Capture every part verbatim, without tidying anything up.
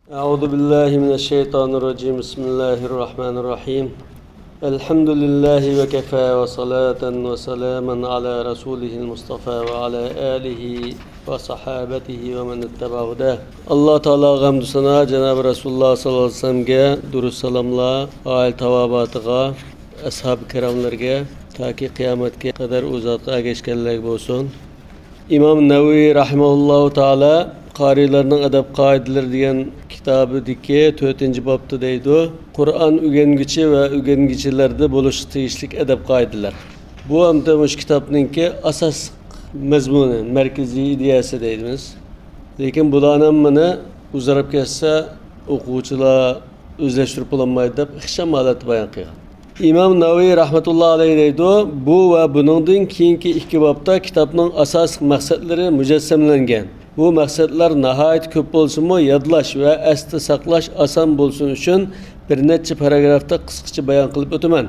أعوذ بالله من الشيطان الرجيم. بسم الله الرحمن الرحيم. الحمد لله وكفى وصلاة وسلاما على رسوله المصطفى وعلى آله وصحابته ومن اتبع هداه. ئاللا تائالاغا ھەمدۇ سانا، جانابى رەسۇلۇللا ساللاللاھۇ ئەلەيھى ۋەسەللەمگە دۇرۇت سالاملار، ئائىلە تاۋابىئاتىغا، ئەسھابى كىراملىرىگە، تاكى قىيامەتكە قەدەر ئۇ زاتقا ئەگەشكەنلەرگە بولسۇن. ئىمام نەۋەۋى رەھىمەھۇللاھۇ تائالا قارىيلارنىڭ ئەدەپ قائىدىلىرى دېگەن كىتابىدىكى تۆتىنچى بابتا دەيدۇ، قۇرئان ئۆگەنگۈچى ۋە ئۆگەنگۈچىلەردە بولۇشقا تېگىشلىك ئەدەپ قائىدىلەر. بۇ ئەمدى مۇشۇ كىتابنىڭكى ئاساسلىق مەزمۇنى، مەركىزىي ئىدىيەسى دەيمىز. لېكىن بۇلارنىڭ مېنى ئۇزىراپ كەتسە، ئوقۇغۇچىلار ئۆزلەشتۈرۈپ بولالمايدۇ دەپ ئىخچام ھالەتتە بايان قىلغان. ئىمام نەۋەۋى رەھمەتۇللا ئەلەيھ دەيدۇ، بۇ ۋە بۇنىڭدىن كېيىنكى ئىككى بابتا كىتابنىڭ ئاساسلىق مەقسەتلىرى مۇجەسسەملەنگەن. بۇ مەقسەتلەر ناھايىتى كۆپ بولسىمۇ، يادلاش ۋە ئەستە ساقلاش ئاسان بولسۇن ئۈچۈن بىر نەچچە پاراگرافتا قىسقىچە بايان قىلىپ ئۆتىمەن.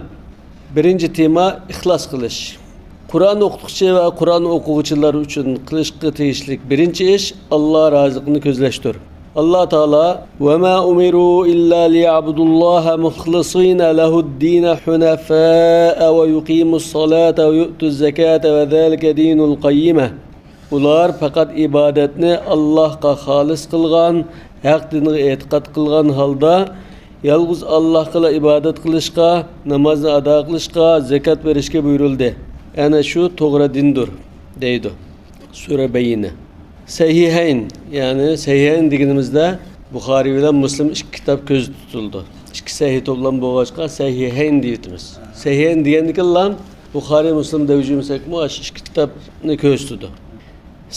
بىرىنچى تېما، ئىخلاس قىلىش. قۇرئان ئوقۇتقۇچى ۋە قۇرئان ئوقۇغۇچىلار ئۈچۈن قىلىشقا تېگىشلىك بىرىنچى ئىش، ئاللا رازىلىقىنى كۆزلەشتۇر. ئاللا تائالا، وما أمروا إلا ليعبدوا الله مخلصين له الدين حنفاء ويقيموا الصلاة ويؤتوا الزكاة وذلك دين القيمة. ئۇلار پەقەت ئىبادەتنى ئاللاھقا خالىس قىلغان، ھەق دىنغا ئېتىقاد قىلغان ھالدا، يالغۇز ئاللاھقىلا ئىبادەت قىلىشقا، نامازنى ئادا قىلىشقا، زەكات بېرىشكە بۇيرۇلدى. ئەنە شۇ توغرا دىندۇر، دەيدۇ. سۈرە بەييىنە. سەھىھەين، يەنى سەھىھەين دېگىنىمىزدە بۇخارىي بىلەن مۇسلىم ئىككى كىتاب كۆزدە تۇتۇلىدۇ. ئىككى سەھىھ توپلام بولغاچقا سەھىھەين دەيۋېتىمىز. سەھىھەين دېگەندىكىنلا بۇخارىي، مۇسلىم دەپ يۈرمىسەكمۇ، ئاشۇ ئىككى كىتابنى كۆرسىتىدۇ.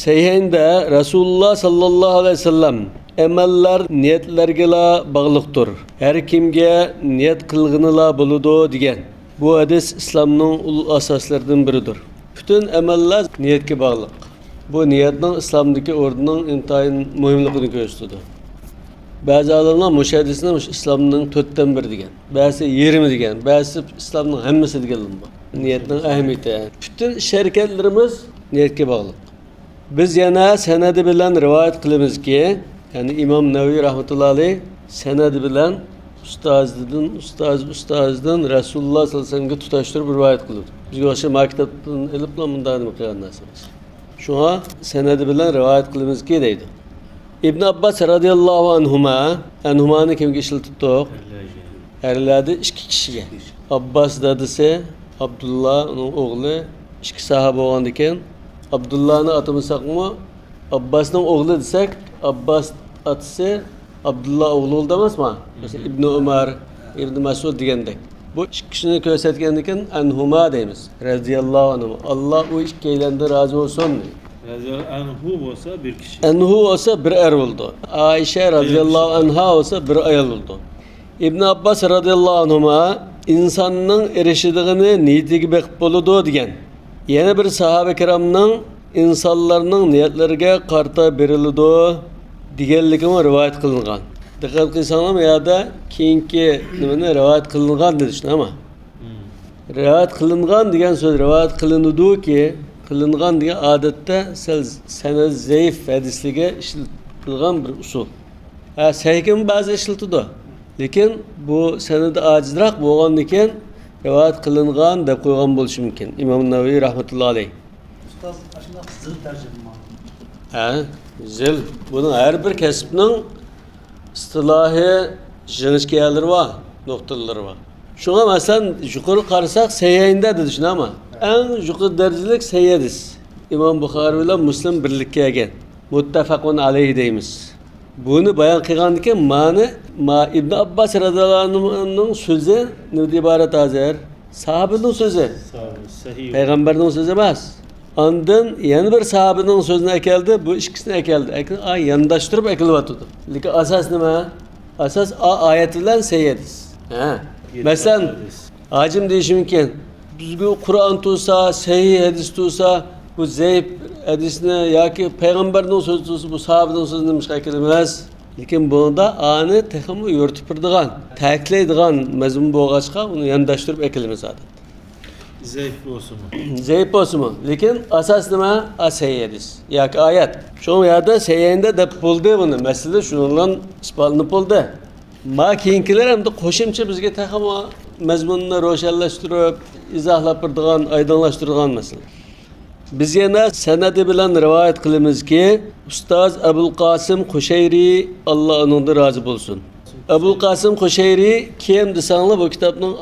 سەھىھەيندە رەسۇلۇللا ساللاللاھۇ ئەلەيھى ۋەسەللەم، ئەمەللەر نىيەتلەرگىلا باغلىقتۇر. ھەر كىمگە نىيەت قىلغىنىلا بولىدۇ، دېگەن. بۇ ھەدىس ئىسلامنىڭ ئۇل ئاساسلىرىدىن بىرىدۇر. پۈتۈن ئەمەللەر نىيەتكە باغلىق. بۇ نىيەتنىڭ ئىسلامدىكى ئورنىنىڭ ئىنتايىن مۇھىملىقىنى كۆرسىتىدۇ. بەزى ئالىملار مۇشۇ ھەدىسنى مۇشۇ ئىسلامنىڭ تۆتتىن بىرى دېگەن، بەزىسى يېرىمى دېگەن، بەزىسى ئىسلامنىڭ ھەممىسى دېگەنلىرى بار. نىيەتنىڭ ئەھمىيىتى. پۈتۈن ئىش ھەرىكەتلىرىمىز نىيەتكە باغلىق. بىز يەنە سەنەدى بىلەن رىۋايەت قىلىمىزكى، يەنى ئىمام نەۋەۋى رەھمەتۇللا ئەلەيھ سەنەدى بىلەن ئۇستازىدىن، ئۇستاز ئۇستازىدىن رەسۇلۇللا ساللاللاھۇ ئەلەيھى ۋەسەللەمگە تۇتاشتۇرۇپ رىۋايەت قىلىدۇ. بىزگە ئوخشاش ما كىتابتىن ئېلىپلا مۇنداق نېمە قىلغان نەرسە ئەمەس. شۇڭا سەنەدى بىلەن رىۋايەت قىلىمىزكى دەيدۇ. ئىبن ئابباس رەزىياللاھۇ ئەنھۇما، ئەنھۇمانى كىمگە ئىشلىتىپتۇق؟ ئەرلەردە ئىككى كىشىگە. ئابباس دادىسى، ئابدۇللا ئۇنىڭ ئوغلى، ئىككى ساھابە بولغاندىكىن، ئابدۇللانى ئاتىمىساقمۇ، ئابباسنىڭ ئوغلى دېسەك، ئابباس ئاتىسى ئابدۇللا ئوغلى بولدى ئەمەسمۇ؟ مەسىلەن، ئىبنى ئۆمەر، ئىبنى مەسئۇد دېگەندەك. بۇ ئىككىسىنى كۆرسەتكەندىكىن، ئەنھۇما دەيمىز. رەزىياللاھۇ ئەنھۇما. ئاللا ئۇ ئىككىيلەندىن رازى بولسۇن. رەزىياللاھۇ ئەنھۇ بولسا بىر كىشى. ئەنھۇ بولسا بىر ئەر بولىدۇ. ئائىشە رەزىياللاھۇ ئەنھا بولسا بىر ئايال بولىدۇ. ئىبن ئابباس رەزىياللاھۇ ئەنھۇما، ئىنساننىڭ ئېرىشىدىغىنى نىيىتىگە بېقىپ بولىدۇ، دېگەن. يەنە بىر ساھابە كىرامنىڭ ئىنسانلارنىڭ نىيەتلىرىگە قارىتا بېرىلىدۇ، دېگەنلىكىمۇ رىۋايەت قىلىنغان. دىققەت قىلساڭلار، بۇ يەردە كېيىنكى نېمىنى رىۋايەت قىلىنغان دېدى، شۇنداقمۇ؟ رىۋايەت قىلىنغان دېگەن سۆز، رىۋايەت قىلىنىدۇكى، قىلىنغان دېگەن ئادەتتە سەل سەنەد زەئىپ ھەدىسلەرگە ئىشلىتىلگەن بىر ئۇسۇل. ھە، سەھىھكىمۇ بەزى ئىشلىتىدۇ. لېكىن بۇ سەنىدى ئاجىزراق بولغاندىكىن، رىۋايەت قىلىنغان دەپ قويغان بولۇشى مۇمكىن ئىمام نەۋەۋى رەھمەتۇللا ئەلەيھ. ئۇستاز، ئاشۇنداق زىل تەرجىمە بار. ھە، زىل. بۇنىڭ ھەر بىر كەسىپنىڭ ئىستىلاھى، جىڭىچكە يەرلىرى بار، نۇقتىلىرى بار. شۇڭا، مەسىلەن، يۇقىرى قارىساق، سەھىھەيندە دېدى، شۇنداقمۇ؟ ئەڭ يۇقىرى دەرىجىلىك سەھىھ ھەدىس. ئىمام بۇخارىي بىلەن مۇسلىم بىرلىككە كەلگەن. مۇتتەفەقۇن ئەلەيھ دەيمىز. بۇنى بايان قىلغاندىكىن، مانا، ما ئىبن ئابباس رەزىياللاھۇ ئەنھۇنىڭ سۆزى نېمىدىن ئىبارەت ھازىر؟ ساھابىنىڭ سۆزى. ساھابە، سەھىھ. پەيغەمبەرنىڭ سۆزى ئەمەس. ئاندىن يەنە بىر ساھابىنىڭ سۆزىنى ئەكەلدى، بۇ ئىككىسىنى ئەكەلدى. ئەكە-، ئا، يانداشتۇرۇپ ئەكېلىۋاتىدۇ. لېكىن ئاساس نېمە؟ ئاساس ئا-، ئايەت بىلەن سەھىھ ھەدىس. ھە. مەسىلەن، ھاجىم دېيىشى مۇمكىن، بىزگە قۇرئان تۇرسا، سەھىھ ھەدىس تۇرسا، بۇ زەئىپ ھەدىسنى ياكى پەيغەمبەرنىڭ سۆزى تۇرسا، بۇ ساھابىنىڭ سۆزىنى نېمىشقا ئەكېلىمىز؟ لېكىن بۇنىڭدا ئانى تېخىمۇ يورۇتۇپ بېرىدىغان، تەكىتلەيدىغان مەزمۇن بولغاچقا، ئۇنى يانداشتۇرۇپ ئەكېلىمىز ئادەتتە. زەئىپ بولسىمۇ. زەئىپ بولسىمۇ. لېكىن ئاساس نېمە؟ ئا، سەھىھ ھەدىس ياكى ئايەت. شۇڭا بۇ يەردە سەھىھەيندە دەپ بولدى بۇنى. مەسىلە شۇنىڭ بىلەن ئىسپاتلىنىپ بولدى. ما كېيىنكىلەر ئەمدى قوشۇمچە بىزگە تېخىمۇ مەزمۇننى روشەنلەشتۈرۈپ، ئىزاھلاپ بېرىدىغان، ئايدىڭلاشتۇرىدىغان مەسىلە. بىز يەنە سەنەدى بىلەن رىۋايەت قىلىمىزكى، ئۇستاز ئەبۇل قاسىم قۇشەيرى، ئاللا ئۇنىڭدىن رازى بولسۇن. ئەبۇل قاسىم قۇشەيرى كىم دېسەڭلار، بۇ كىتابنىڭ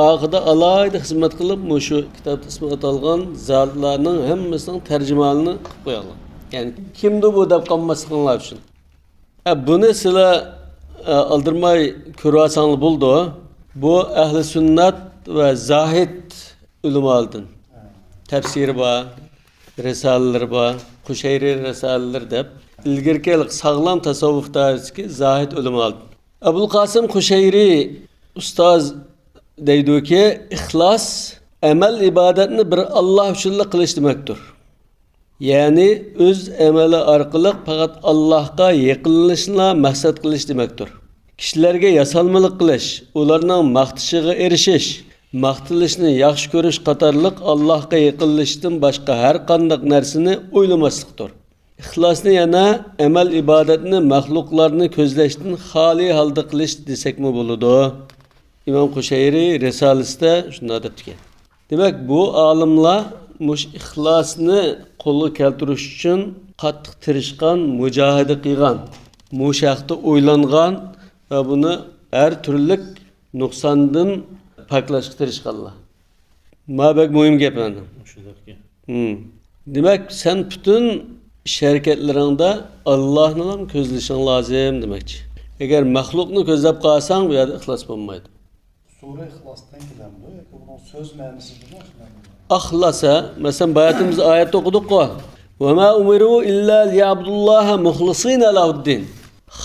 ئارقىدا ئالاھىدە خىزمەت قىلىپ، مۇشۇ كىتابتا ئىسمى ئاتالغان زاتلارنىڭ ھەممىسىنىڭ تەرجىمھالىنى قىلىپ قويغان. يەنى، كىمدۇ بۇ دەپ قالماسلىقىڭلار ئۈچۈن. ئە، بۇنى سىلەر، ئە، ئالدىرىماي كۆرۈۋالساڭلار بولىدۇ. بۇ ئەھلى سۈننەت ۋە زاھىد ئۆلىمالىرىدىن. تەپسىرى بار، رىسالىلىرى بار، قۇشەيرى رىسالىلىرى دەپ، ئىلگىرىكى ساغلام تەسەۋۋۇپ دائىرىسىدىكى زاھىد ئۆلىمالىرىدىن. ئەبۇل قاسىم قۇشەيرى ئۇستاز دەيدۇكى، ئىخلاس ئەمەل ئىبادەتنى بىر ئاللا ئۈچۈنلا قىلىش دېمەكتۇر. يەنى ئۆز ئەمىلى ئارقىلىق پەقەت ئاللاھقا يېقىنلىنىشنىلا مەقسەت قىلىش دېمەكتۇر. كىشىلەرگە ياسالمىلىق قىلىش، ئۇلارنىڭ ماختىشىغا ئېرىشىش، ماختىلىشنى ياخشى كۆرۈش قاتارلىق ئاللاھقا يېقىنلىشىشتىن باشقا ھەر قانداق نەرسىنى ئويلىماسلىقتۇر. ئىخلاسنى يەنە ئەمەل ئىبادەتنى مەخلۇقلارنى كۆزلەشتىن خالىي ھالدا قىلىش دېسەكمۇ بولىدۇ. ئىمام قۇشەيرى رىسالىسىدە شۇنداق دەپتىكەن. دېمەك، بۇ ئالىملار مۇشۇ ئىخلاسنى قولغا كەلتۈرۈش ئۈچۈن قاتتىق تىرىشقان، مۇجاھىدە قىلغان، مۇشۇ ھەقتە ئويلانغان ۋە بۇنى ھەر تۈرلۈك نۇقساندىن پاكلاشقا تىرىشقانلار. ما بەك مۇھىم گەپ ئەمدى. مۇشۇنداق گەپ. ھىم. دېمەك، سەن پۈتۈن ئىش ھەرىكەتلىرىڭدە ئاللاھنىلا كۆزلىشىڭ لازىم دېمەكچى. ئەگەر مەخلۇقنى كۆزلەپ قالساڭ، بۇ يەردە ئىخلاس بولمايدۇ. سۈرە ئىخلاستىن كېلەمدۇ ياكى بۇنىڭ سۆز مەنىسىدىمۇ؟ ئىخلاسا، مەسىلەن، باياتىمىز ئايەتتە ئوقۇدۇققۇ، «وما أمروا إلا ليعبدوا الله مخلصين له الدين.»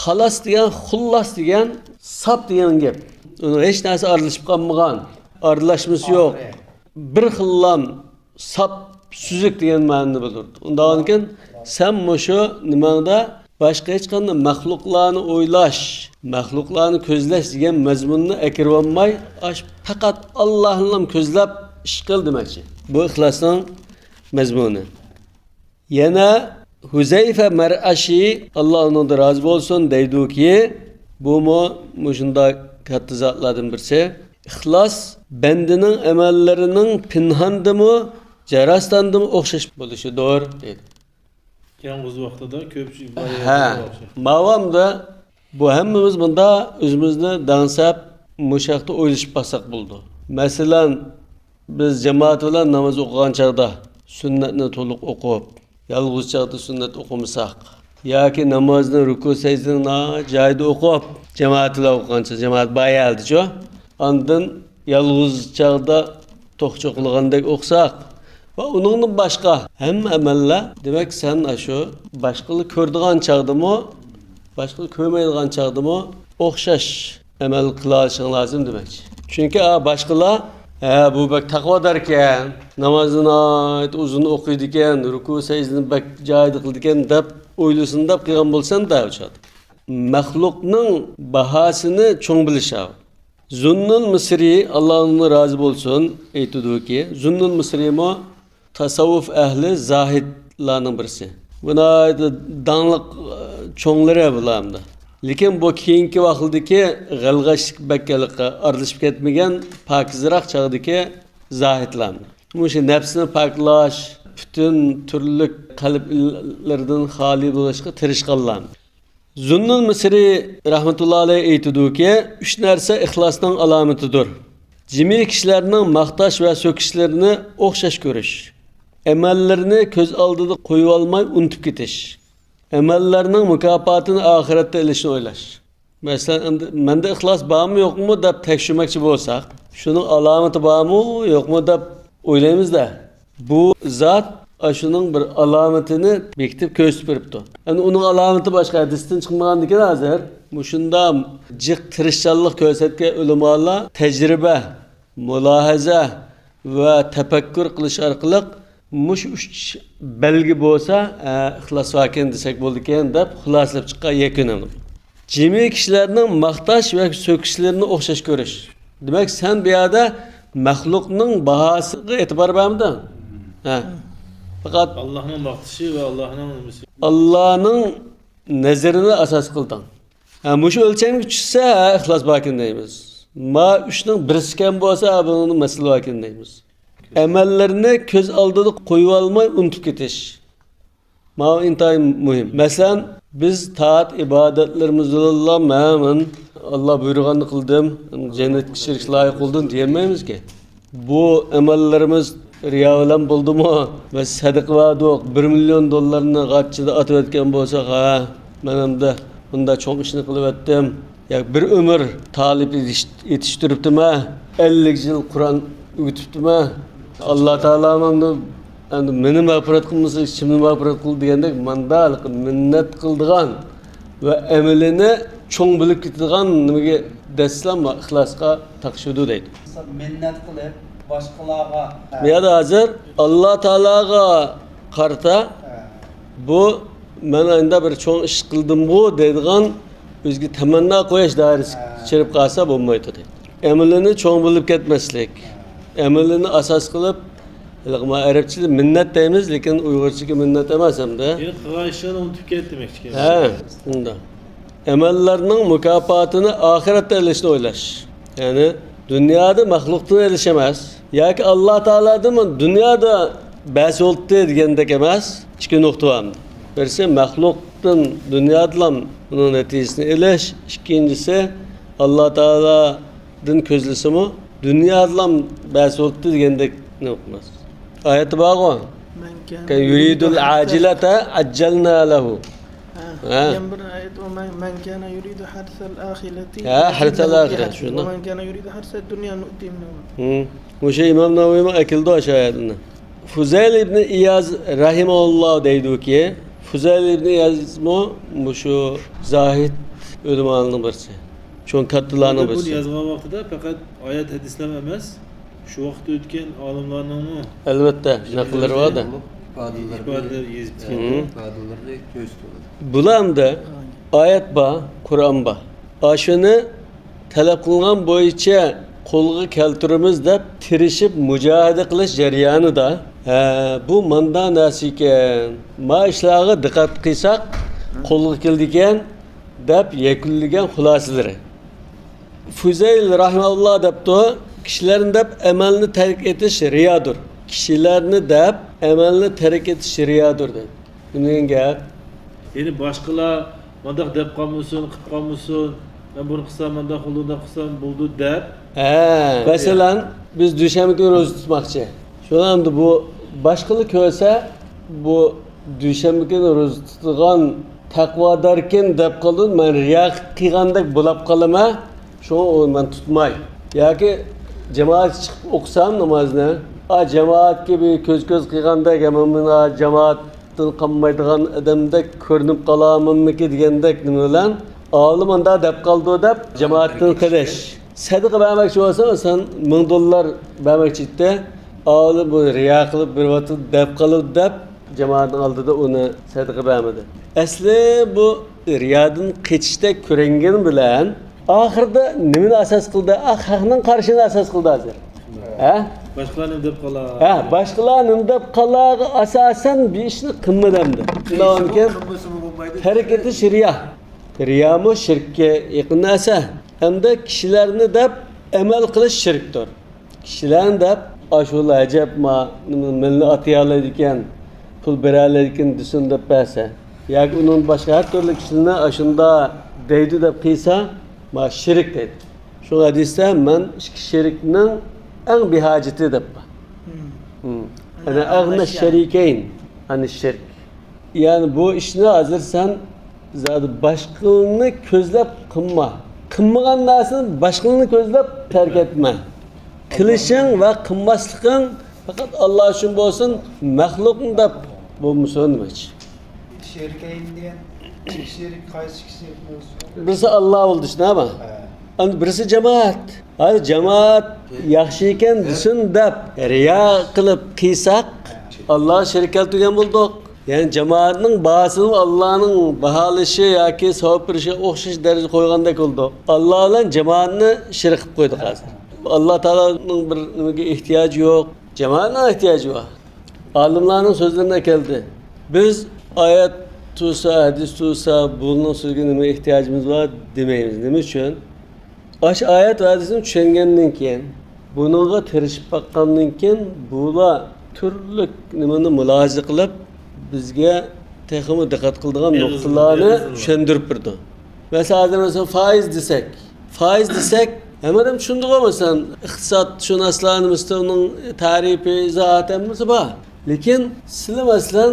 خالاس دېگەن، خۇللاس دېگەن، ساپ دېگەن گەپ. ئۇنىڭ ھېچ نەرسە ئارىلىشىپ قالمىغان، ئارىلاشمىسى يوق. بىر خىللام ساپ، سۈزۈك دېگەن مەنىنى بىلدۈرىدۇ. ئۇنداقكەن، سەن مۇشۇ نېمەڭدە باشقا ھېچقانداق مەخلۇقلارنى ئويلاش، مەخلۇقلارنى كۆزلەش دېگەن مەزمۇننى ئەكىرىۋالماي، ئاش پەقەت ئاللاھنىلا كۆزلەپ ئىش قىل دېمەكچى. بۇ ئىخلاسنىڭ مەزمۇنى. يەنە ھۇزەيفە مەرئەشى، ئاللا ئۇنىڭدىن رازى بولسۇن، دەيدۇكى، بۇمۇ مۇشۇنداق كاتتا زاتلاردىن بىرسى، ئىخلاس بەندىنىڭ ئەمەللىرىنىڭ پىنھاندىمۇ، جاراستاندىمۇ ئوخشاش بولۇشىدۇر، دەيدۇ. يالغۇز ۋاقتىدا كۆپ ئىبادەت ھە، قىلىش. ماۋامدا بۇ ھەممىمىز مۇندا ئۆزىمىزنى دەڭسەپ، مۇشۇ ھەقتە ئويلىشىپ باقساق بولىدۇ. مەسىلەن، بىز جامائەت بىلەن ناماز ئوقۇغان چاغدا سۈننەتنى تولۇق ئوقۇپ، يالغۇز چاغدا سۈننەت ئوقۇمىساق ياكى نامازنى رۇكۇ سەجدىنى ناھايىتى جايىدا ئوقۇپ، جامائەت بىلەن ئوقۇغان چاغدا، جامائەت بار ھالدىچۇ، ئاندىن يالغۇز چاغدا توخچا قىلغاندەك ئوقۇساق ۋە ئۇنىڭدىن باشقا ھەممە ئەمەللەر، دېمەك، سەن ئاشۇ باشقىلار كۆرىدىغان چاغدىمۇ، باشقىلار كۆرمەيدىغان چاغدىمۇ ئوخشاش ئەمەل قىلالىشىڭ لازىم دېمەكچى. چۈنكى، ئا، باشقىلار، «ھە، بۇ بەك تەقۋاداركەن، نامازنى ناھايىتى ئۇزۇن ئوقۇيدىكەن، رۇكۇ سەجدىنى بەك جايىدا قىلىدىكەن» دەپ ئويلىسۇن دەپ قىلغان بولسامدا ئۇ چاغدا. مەخلۇقنىڭ باھاسىنى چوڭ بىلىش ئاۋۇ. زۇننۇن مىسرى، ئاللا ئۇنىڭدىن رازى بولسۇن، ئېيتىدۇكى، زۇننۇن مىسرىمۇ تەسەۋۋۇپ ئەھلى زاھىدلارنىڭ بىرسى. بۇ ناھايىتى داڭلىق، ئە، چوڭلىرى بۇلار ئەمدى. لېكىن بۇ كېيىنكى ۋاقىتلىدىكى غەلغەشلىك بەك ھېلىقى ئارىلىشىپ كەتمىگەن پاكىزراق چاغدىكى زاھىدلار. مۇشۇ نەپسىنى پاكلاش، پۈتۈن تۈرلۈك قەلبلىرىدىن خالىي بولۇشقا تىرىشقانلار. زۇننۇن مىسرى رەھمەتۇللا ئەلەيھ ئېيتىدۇكى، ئۈچ نەرسە ئىخلاسنىڭ ئالامىتىدۇر. جىمى كىشىلەرنىڭ ماختاش ۋە سۆكۈشلىرىنى ئوخشاش كۆرۈش. ئەمەللىرىنى كۆز ئالدىدا قويۇۋالماي ئۇنتۇپ كېتىش. ئەمەللەرنىڭ مۇكاپاتىنى ئاخىرەتتە ئېلىشنى ئويلاش. مەسىلەن، ئەمدى مەندە ئىخلاس بارمۇ يوقمۇ دەپ تەكشۈرمەكچى بولساق، شۇنىڭ ئالامىتى بارمۇ يوقمۇ دەپ ئويلايمىز-دە. بۇ زات ئاشۇنىڭ بىر ئالامىتىنى بېكىتىپ كۆرسىتىپ بېرىپتۇ. ئەمدى ئۇنىڭ ئالامىتى باشقا ھەدىستىن چىقمىغاندىكىن ھازىر، مۇشۇنداق جىق تىرىشچانلىق كۆرسەتكەن ئۆلىمالار تەجرىبە، مۇلاھىزە ۋە تەپەككۇر قىلىش ئارقىلىق مۇشۇ ئۈچ بەلگە بولسا، ئە، ئىخلاس باركەن دېسەك بولىدىكەن دەپ خۇلاسىلەپ چىققان يەكۈن ئەمدى. جىمى كىشىلەرنىڭ ماختاش ۋە سۆكۈشلىرىنى ئوخشاش كۆرۈش. دېمەك، سەن بۇ يەردە مەخلۇقنىڭ باھاسىغا ئېتىبار بەرمىدىڭ. ھە. پەقەت ئاللاھنىڭ ماختىشى ۋە ئاللاھنىڭ نېمىسى. ئاللاھنىڭ نەزىرىنى ئاساس قىلدىڭ. ھە، مۇشۇ ئۆلچەمگە چۈشسە، ھە، ئىخلاس باركەن دەيمىز. ما ئۈچنىڭ بىرسى كەم بولسا، ھە، بۇنىڭدا مەسىلە باركەن دەيمىز. ئەمەللىرىنى كۆز ئالدىدا قويۇۋالماي ئۇنتۇپ كېتىش. ماۋۇ ئىنتايىن مۇھىم. مەسىلەن، بىز تائەت ئىبادەتلىرىمىز بىلەنلا مەن، مەن ئاللا بۇيرۇغاننى قىلدىم، جەننەتكە كىرىشكە لايىق بولدۇم دېيەلمەيمىزكى. بۇ ئەمەللىرىمىز رىيا بىلەن بولدىمۇ؟ مەن سەدىقە بەردۇق، بىر مىليون دوللارنى غاچچىدا ئاتىۋەتكەن بولساق، ھە، مەن ئەمدى بۇنداق چوڭ ئىشنى قىلىۋەتتىم. ياكى بىر ئۆمۈر تالىپ يېتىش-، يېتىشتۈرۈپتىمەن، ئەللىك يىل قۇرئان ئۆگىتىپتىمەن. ئاللا تائالا مەن ئەمدى مېنى مەغپىرەت قىلمىسا، كىمنى مەغپىرەت قىلدى دېگەندەك، ماندا مىننەت قىلىدىغان ۋە ئەمىلىنى چوڭ بىلىپ كېتىدىغان نېمىگە دەسسىلە، ئىخلاسقا تاقىشىدۇ دەيدۇ. مىننەت قىلىپ، باشقىلارغا، بۇ يەردە ھازىر ئاللا تائالاغا قارىتا، بۇ مەن ئەمدى بىر چوڭ ئىش قىلدىمغۇ دەيدىغان ئۆزىگە تەمەننا قويۇش دائىرىسىگە چىرىپ قالسا بولمايدۇ دەيدۇ. ئەمىلىنى چوڭ بىلىپ كەتمەسلىك، ئەمىلىنى ئاساس قىلىپ، ھېلىقى ما ئەرەبچىدە مىننەت دەيمىز، لېكىن ئۇيغۇرچىكى مىننەت ئەمەس ئەمدى. يەنى قىلغان ئىشلارنى ئۇنتۇپ كەتتى دېمەكچىكەن. ھە، شۇنداق. ئەمەللەرنىڭ مۇكاپاتىنى ئاخىرەتتە ئېلىشنى ئويلاش. يەنى دۇنيادا مەخلۇقتىن ئېلىش ئەمەس. ياكى ئاللا تائالادىن دۇنيادا بەس بولدى دېگەندەك ئەمەس. ئىككى نۇقتا بار. بىرسى مەخلۇقتىن دۇنيادىلا ئۇنىڭ نەتىجىسىنى ئېلىش. ئىككىنچىسى ئاللا تائالادىن كۆزلىسىمۇ دۇنيادىلا بەس بولدى دېگەندەك ئوقۇماس. ئايەتتە بارغۇ. من كان كان يريد يريد حرث العاجلة عجلنا له. ھە، ھە. يەنە بىر ئايەت، ومن، من كان يريد حرث الآخرة ھە، نؤته حرث منها الآخرة، شۇنداق. ومن كان يريد حرث الدنيا نؤته منها. ھىم. مۇشۇ ئىمام نەۋەۋىمۇ ئەكېلىدۇ ئاشۇ ئايەتنى. فۇزەيل ئىبنى ئىياز رەھىمەھۇللا دەيدۇكى، فۇزەيل ئىبنى ئىيازمۇ مۇشۇ زاھىد ئۆلىمالارنىڭ بىرسى. چوڭ كاتتىلارنىڭ بىرسى. بۇنى يازغان ۋاقتىدا پەقەت ئايەت ھەدىسلەرمۇ ئەمەس، شۇ ۋاقىتتا ئۆتكەن ئالىملارنىڭمۇ ئەلۋەتتە، نەقىللىرى بار-دە. ئىپادىلەر يېزىپ، ھىم، ئىپادىلىرىنى كۆرسىتىۋاتىدۇ. بۇلاردا ئايەت بار، قۇرئان بار. ئاشۇنى تەلەپ قىلغان بويىچە قولغا كەلتۈرىمىز دەپ تىرىشىپ مۇجاھىدە قىلىش جەريانىدا، ھە، بۇ ماندا نەرسە ئىكەن، ما ئىشلارغا دىققەت قىلساق قولغا كېلىدىكەن، دەپ يەكۈنلىگەن خۇلاسىلىرى. فۇزەيل رەھىمەھۇللا دەپتۇ، كىشىلەرنى دەپ ئەمەلنى تەرك ئېتىش رىيادۇر. كىشىلەرنى دەپ ئەمەلنى تەرك ئېتىش رىيادۇر دەيدۇ. نېمە دېگەن گەپ؟ يەنى باشقىلار مانداق دەپ قالمىسۇن، قىلىپ قالمىسۇن، مەن بۇنى قىلسام، مانداق بولىدۇ، مۇنداق قىلسام بولىدۇ دەپ. ھە، مەسىلەن، بىز دۈشەنبە كۈنى روزا تۇتماقچى. شۇنىڭدا بۇ باشقىلار كۆرسە، بۇ دۈشەنبە كۈنى روزا تۇتىدىغان تەقۋاداركەن دەپ قالىدۇ، مەن رىيا قىلغاندەك بولاپ قالىمەن، شۇڭا ئۇ مەن تۇتماي. ياكى جامائەتكە چىقىپ ئوقۇسام نامازنى، ئا، جامائەتكە بىر كۆز-كۆز قىلغاندەك، ھەممە مانا جامائەت تىن قالمايدىغان ئادەمدەك كۆرۈنۈپ قالامەنمىكى دېگەندەك نېمە بىلەن، ئاۋۇلا ماندا دەپ قالىدۇ دەپ جامائەتتىن قېلىش. سەدىقە بەرمەكچى بولساڭ، سەن مىڭ دوللار بەرمەكچى ئىدى. ئاۋۇلا بۇ رىيا قىلىپ بېرىۋاتىدۇ دەپ قالىدۇ دەپ جامائەتنىڭ ئالدىدا ئۇنى سەدىقە بەرمىدى. ئەسلى بۇ رىيادىن قېچىشتەك كۆرۈنگىنى بىلەن، ئاخىرىدا نېمىنى ئاساس قىلدى؟ ئا، خەقنىڭ قارىشىنى ئاساس قىلدى ھازىر. ھە؟ باشقىلار نېمە دەپ قالار؟ ھە، باشقىلار نېمە دەپ قالارغا ئاساسەن بىر ئىشنى قىلمىدى ئەمدى. شۇنداقكەن، قىلمىسىمۇ بولمايدۇ. تەرك ئېتىش رىيا. رىيامۇ شىرككە يېقىن نەرسە. ھەمدە كىشىلەرنى دەپ ئەمەل قىلىش شىركتۇر. كىشىلەرنى دەپ، ئاشۇلا ئەجەب ما، مېنى ئاتىيالايدىكەن، پۇل بېرەلەيدىكەن دېسۇن دەپ بەرسە. ياكى ئۇنىڭ باشقا ھەر تۈرلۈك كىشىلەرنى ئاشۇندا دەيدۇ دەپ قىلسا، ما شىرك دەيدۇ. شۇ ھەدىستە مەن ئىككى شېرىكنىڭ ئەڭ بىھاجىتى دەپ بار. ھىم. ھىم. ئەنە ئەغنە شەرىكەين ئەنى شىرك. يەنى بۇ ئىشنى ھازىر سەن زادى باشقىلارنى كۆزلەپ قىلما. قىلمىغان نەرسىنى باشقىلارنى كۆزلەپ تەرك ئەتمە. قىلىشىڭ ۋە قىلماسلىقىڭ پەقەت ئاللا ئۈچۈن بولسۇن، مەخلۇقنى دەپ بولمىسۇن دېمەكچى. شېرىكەين دېگەن ئىككى شېرىك قايسى ئىككىسى؟ بىرسى ئاللا بولدى، شۇنداقمۇ؟ ھە. ئەمدى بىرسى جامائەت. ھازىر جامائەت ياخشى ئىكەن دېسۇن دەپ رىيا قىلىپ قىلساق، ئاللاغا شېرىك كەلتۈرگەن بولدۇق. يەنى جامائەتنىڭ باھاسىنى ئاللانىڭ باھالىشى ياكى ساۋاب بېرىشىگە ئوخشاش دەرىجىدە قويغاندەك بولدۇق. ئاللا بىلەن جامائەتنى شېرىك قىلىپ قويدۇق ھازىر. ئاللا تائالانىڭ بىر نېمىگە ئېھتىياجى يوق، جامائەتنىڭ ئېھتىياجى بار. ئالىملارنىڭ سۆزلىرىنى ئەكەلدى. بىز ئايەت تۇرسا، ھەدىس تۇرسا، بۇنىڭ سۆزىگە نېمە ئېھتىياجىمىز بار دېمەيمىز. نېمە ئۈچۈن؟ ئاشۇ ئايەت ۋە ھەدىسنى چۈشەنگەندىن كېيىن، بۇنىڭغا تىرىشىپ باققاندىن كېيىن، بۇلار تۈرلۈك نېمىنى مۇلاھىزە قىلىپ، بىزگە تېخىمۇ دىققەت قىلىدىغان ئېغىز-، نۇقتىلارنى ئېغىزلىما. چۈشەندۈرۈپ بېرىدۇ. مەسىلەن، ھازىر مەسىلەن، فايىز دېسەك، فايىز دېسەك، ھەممە ئادەم چۈشىنىدىغۇ، مەسىلەن، ئىقتىسادشۇناسلار نېمىسىدە ئۇنىڭ تەرىپى، ئىزاھاتى ھەممىسى بار. لېكىن سىلى، مەسىلەن،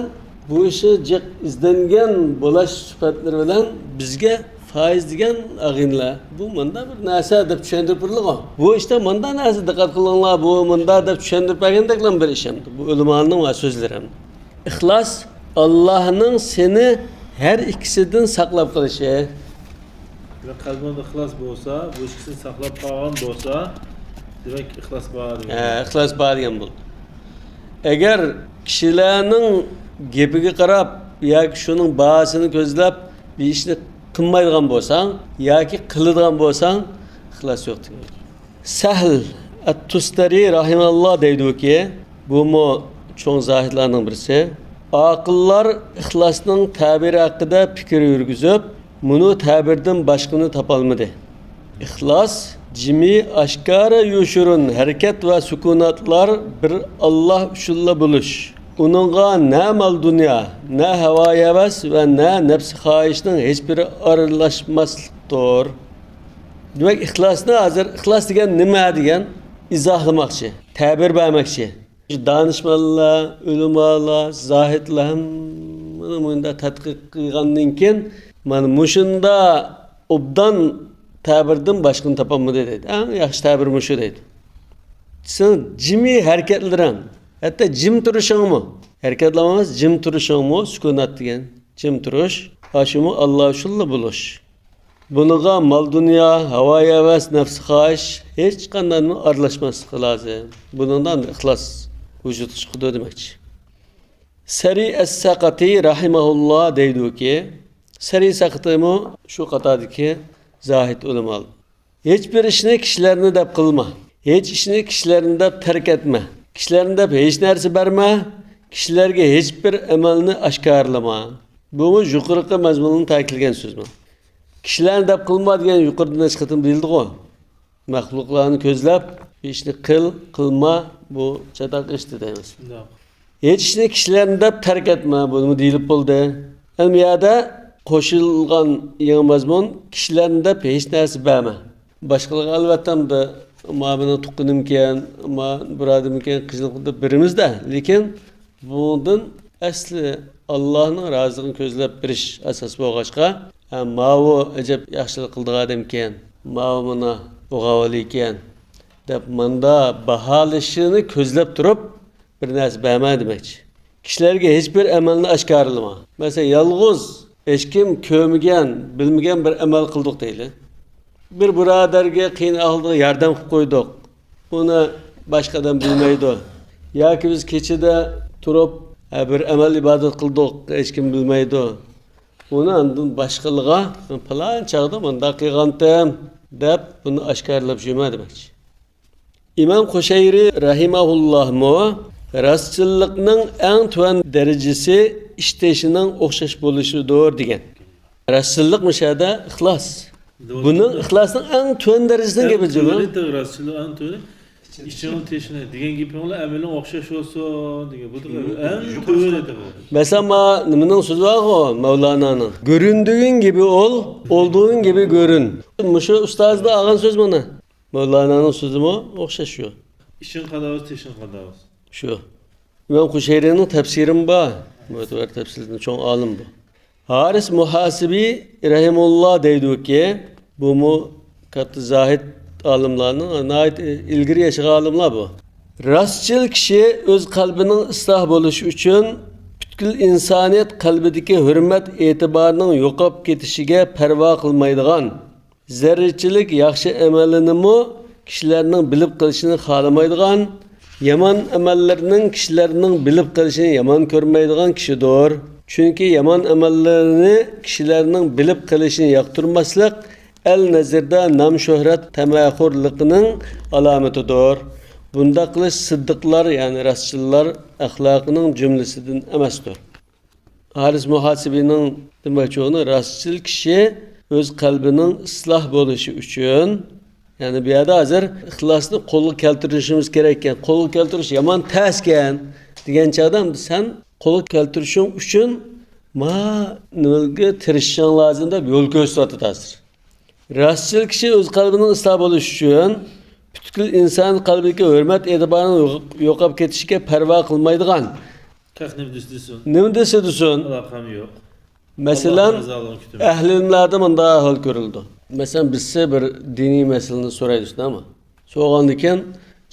بۇ ئىشى جىق ئىزدەنگەن بولاش سۈپەتلىرى بىلەن بىزگە فايىز دېگەن ئاغىنىلەر، بۇ مۇنداق بىر نەرسە دەپ چۈشەندۈرۈپ بېرىلىدىغۇ. بۇ ئىشتا مۇنداق نەرسە، دىققەت قىلىڭلار، بۇ مۇنداق دەپ چۈشەندۈرۈپ بەرگەندەكلا بىر ئىش ئەمدى. بۇ ئۆلىمانىڭ ۋە سۆزلىرى ئەمدى. ئىخلاس، ئاللانىڭ سېنى ھەر ئىككىسىدىن ساقلاپ قېلىشى. ۋە قەلبىڭدە ئىخلاس بولسا، بۇ ئىككىسىنى ساقلاپ قالغان بولسا، دېمەك، ئىخلاس بار دېگەن. ھە، ئىخلاس بار دېگەن بولدى. ئەگەر كىشىلەرنىڭ گېپىگە قاراپ ياكى شۇنىڭ باھاسىنى كۆزلەپ بىر ئىشنى قىلمايدىغان بولساڭ ياكى قىلىدىغان بولساڭ، ئىخلاس يوق دېگەن. سەھل ئەت-تۇستەرى راھىمەھۇللا دەيدۇكى، بۇمۇ چوڭ زاھىدلارنىڭ بىرسى، ئاقىللار ئىخلاسنىڭ تەبىرى ھەققىدە پىكىر يۈرگۈزۈپ، مۇنۇ تەبىردىن باشقىنى تاپالمىدى. ئىخلاس، جىمى ئاشكارا يوشۇرۇن ھەرىكەت ۋە سۈكۈناتلار بىر ئاللا ئۈچۈنلا بولۇش. ئۇنىڭغا نە مال-دۇنيا، نە ھاۋا-ھەۋەس ۋە نە نەپسى خاھىشنىڭ ھېچبىرى ئارىلاشماسلىقتۇر. دېمەك، ئىخلاسنى ھازىر، ئىخلاس دېگەن نېمە دېگەن ئىزاھلىماقچى، تەبىر بەرمەكچى. دانىشمەنلەر، ئۆلىمالار، زاھىدلار ھەممىنى مۇنداق تەتقىق قىلغاندىن كېيىن، مانا مۇشۇنداق ئوبدان تەبىردىن باشقىنى تاپالمىدى دەيدۇ. ئەڭ ياخشى تەبىر مۇشۇ دەيدۇ. سېنىڭ جىمى ھەرىكەتلىرىڭ، ھەتتا جىم تۇرۇشۇڭمۇ، ھەرىكەتلەنمەس، جىم تۇرۇشۇڭمۇ، سۈكۈنات دېگەن جىم تۇرۇش، ئاشۇمۇ ئاللا ئۈچۈنلا بولۇش. بۇنىڭغا مال-دۇنيا، ھاۋا-ھەۋەس، نەپسى خاھىش ھېچقانداقنىڭ ئارىلاشماسلىقى لازىم. بۇنىڭدا ئىخلاس ۋۇجۇدقا چىقىدۇ دېمەكچى. سەرى ئەس-سەقەتى راھىمەھۇللا دەيدۇكى، سەرى سەقەتىمۇ شۇ قاتاردىكى زاھىد ئۆلىمالار. ھېچبىر ئىشنى كىشىلەرنى دەپ قىلما. ھېچ ئىشنى كىشىلەرنى دەپ تەرك ئەتمە. كىشىلەرنى دەپ ھېچ نەرسە بەرمە. كىشىلەرگە ھېچبىر ئەمەلنى ئاشكارىلىما. بۇمۇ يۇقىرىقى مەزمۇننى تەكىتلىگەن سۆزمۇ. كىشىلەرنى دەپ قىلما دېگەن يۇقىرىدا نەچچە قېتىم دېيىلدىغۇ. مەخلۇقلارنى كۆزلەپ، بىر ئىشنى قىل، قىلما، بۇ چاتاق ئىش دەيمىز. شۇنداق. ھېچ ئىشنى كىشىلەرنى دەپ تەرك ئەتمە، بۇنىمۇ دېيىلىپ بولدى. ئەمدى بۇ يەردە قوشۇلغان يېڭى مەزمۇن، كىشىلەرنى دەپ ھېچ نەرسە بەرمە. باشقىلارغا ئەلۋەتتە ئەمدى ما مېنىڭ تۇغقىنىمكەن، ما بۇرادىرىمكەن، قىزىمكەن دەپ بېرىمىز-دە، لېكىن بۇنىڭدىن ئەسلى ئاللانىڭ رازىلىقىنى كۆزلەپ بېرىش ئاساس بولغاچقا، ھە، ماۋۇ ئەجەب ياخشىلىق قىلىدىغان ئادەمكەن، ماۋۇ مانا بۇغاۋلىكەن دەپ ماندا باھالىشىنى كۆزلەپ تۇرۇپ بىر نەرسە بەرمە دېمەكچى. كىشىلەرگە ھېچبىر ئەمەلنى ئاشكارىلىما. مەسىلەن، يالغۇز ھېچكىم كۆرمىگەن، بىلمىگەن بىر ئەمەل قىلدۇق دەيلى. بىر بۇرادەرگە قىيىن ئەھۋالدا ياردەم قىلىپ قويدۇق. ئۇنى باشقا ئادەم بىلمەيدۇ. ياكى بىز كېچىدە تۇرۇپ، ھە، بىر ئەمەل ئىبادەت قىلدۇق، ھېچكىم بىلمەيدۇ. ئۇنى ئاندىن باشقىلىغا، «مەن پالان چاغدا مۇنداق قىلغانتىم» دەپ، بۇنى ئاشكارىلاپ يۈرمە دېمەكچى. ئىمام قۇشەيرى رەھىمەھۇللاھمۇ راستچىللىقنىڭ ئەڭ تۆۋەن دەرىجىسى ئىشتىشىنىڭ ئوخشاش بولۇشىدۇر دېگەن. راستچىللىق مۇشۇ يەردە ئىخلاس. بۇنىڭ ئىخلاسنىڭ ئەڭ تۆۋەن دەرىجىسىنىڭ گېپى جۇمۇ. ئىشىڭ تېشىنى دېگەن گېپىڭلار ئەمىلىڭ ئوخشاش بولسۇن دېگەن. بۇ ئەڭ تۆۋىنى. مەسىلەن، ما نېمىنىڭ سۆزى بارغۇ، مەۋلانانىڭ. گۆرۈندۈگۈن گىبى ئول، ئولدۇغۇن گىبى گۆرۈن. مۇشۇ ئۇستازدا ئالغان سۆز مانا. مەۋلانانىڭ سۆزىمۇ ئوخشاش شۇ. ئىشىڭ قاداۋۇز، تېشىڭ قاداۋۇز. شۇ. ئىمام قۇشەيرىنىڭ تەپسىرىمۇ بار. مۆتىبەر تەپسىردىن چوڭ ئالىم بۇ. ھارىس مۇھاسىبى رەھىمۇللا دەيدۇكى، بۇمۇ كاتتا زاھىد ئالىملارنىڭ ناھايىتى ئىلگىرى ياشىغان ئالىملار بۇ. راستچىل كىشى ئۆز قەلبىنىڭ ئىسلاھ بولۇشى ئۈچۈن پۈتكۈل ئىنسانىيەت قەلبىدىكى ھۆرمەت ئېتىبارىنىڭ يوقاپ كېتىشىگە پەرۋا قىلمايدىغان، زەررىچىلىك ياخشى ئەمەللىرىنىمۇ كىشىلەرنىڭ بىلىپ قېلىشىنى خالىمايدىغان، يامان ئەمەللىرىنىڭ كىشىلەرنىڭ بىلىپ قېلىشىنى يامان كۆرمەيدىغان كىشىدۇر. چۈنكى يامان ئەمەللىرىنى كىشىلەرنىڭ بىلىپ قېلىشىنى ياقتۇرماسلىق ئەل نەزىرىدە نام-شۆھرەت تەمەخورلۇقىنىڭ ئالامىتىدۇر. بۇنداق قىلىش سىددىقلار، يەنى راستچىللار ئەخلاقىنىڭ جۈملىسىدىن ئەمەستۇر. ھارىس مۇھاسىبىنىڭ دېمەكچى بولغىنى، راستچىل كىشى ئۆز قەلبىنىڭ ئىسلاھ بولۇشى ئۈچۈن، يەنى بۇ يەردە ھازىر ئىخلاسنى قولغا كەلتۈرۈشىمىز كېرەككەن، قولغا كەلتۈرۈش يامان تەسكەن دېگەن چاغدا، ئەمدى سەن قولغا كەلتۈرۈشۈڭ ئۈچۈن ما نېمىگە تىرىشىشىڭ لازىم دەپ يول كۆرسىتىۋاتىدۇ ھازىر. راستچىل كىشى ئۆز قەلبىنىڭ ئىسلاھ بولۇشى ئۈچۈن پۈتكۈل ئىنسان قەلبىدىكى ھۆرمەت ئېتىبارىنىڭ يوق-، يوقاپ كېتىشىگە پەرۋا قىلمايدىغان، تېخى نېمە دېسە دېسۇن. نېمە دېسە دېسۇن. ئالاقەم يوق. مەسىلەن، ئاللاھنىڭ رىزالىقىنى كۈتىمەن. ئەھلى ئىلىملەردە مۇنداق ئەھۋال كۆرۈلىدۇ. مەسىلەن، بىرسى بىر دىنىي مەسىلىنى سورايدۇ، شۇنداقمۇ؟ سورىغاندىكىن،